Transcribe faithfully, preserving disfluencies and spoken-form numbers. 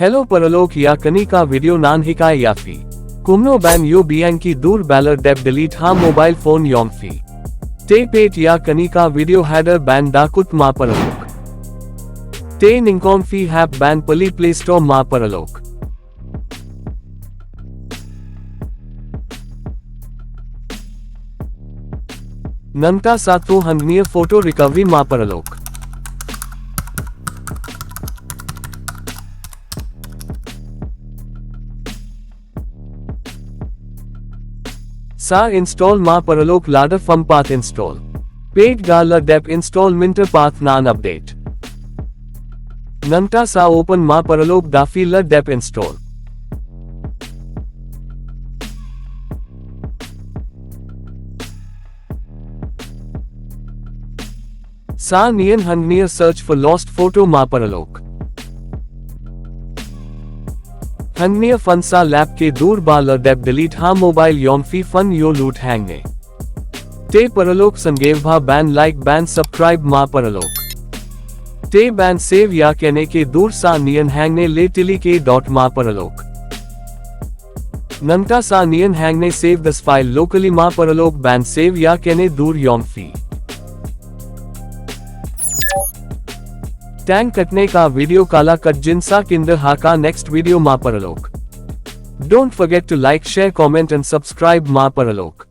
Hello paralok, ïa kane ka video ngan hikai ïa phi kumno ban ïoh biang ki dur ba la dep delete ha mobile phone jong phi. Te peit ïa kane ka video ha dur ban da kut ma paralok. Te nyngkong phi hap ban plie Play Store ma paralok. Nangta sa thoh hangne photo recovery ma paralok. Sa install ma paralok, lada pham pat install. Peit ba la dep install mynta pat ngan update. Nangta sa open ma paralok, da phi la dep install. Sa nian hangne search for lost photo ma paralok. Hangne phin sa lap ki dur ba la dep delete ha mobile jong phi, phin ïoh lut hangne. Te paralok sngewbha ban like ban subscribe ma paralok. Te ban save ïa kine ki dur sa nian hangne le tylli ki dot ma paralok. Nangta sa nian hangne save this file locally ma paralok ban save ïa kine dur jong phi. Tang katne ka video, ka la kat jin, sa kynduh ha ka next video ma paralok. Don't forget to like, share, comment and subscribe ma paralok.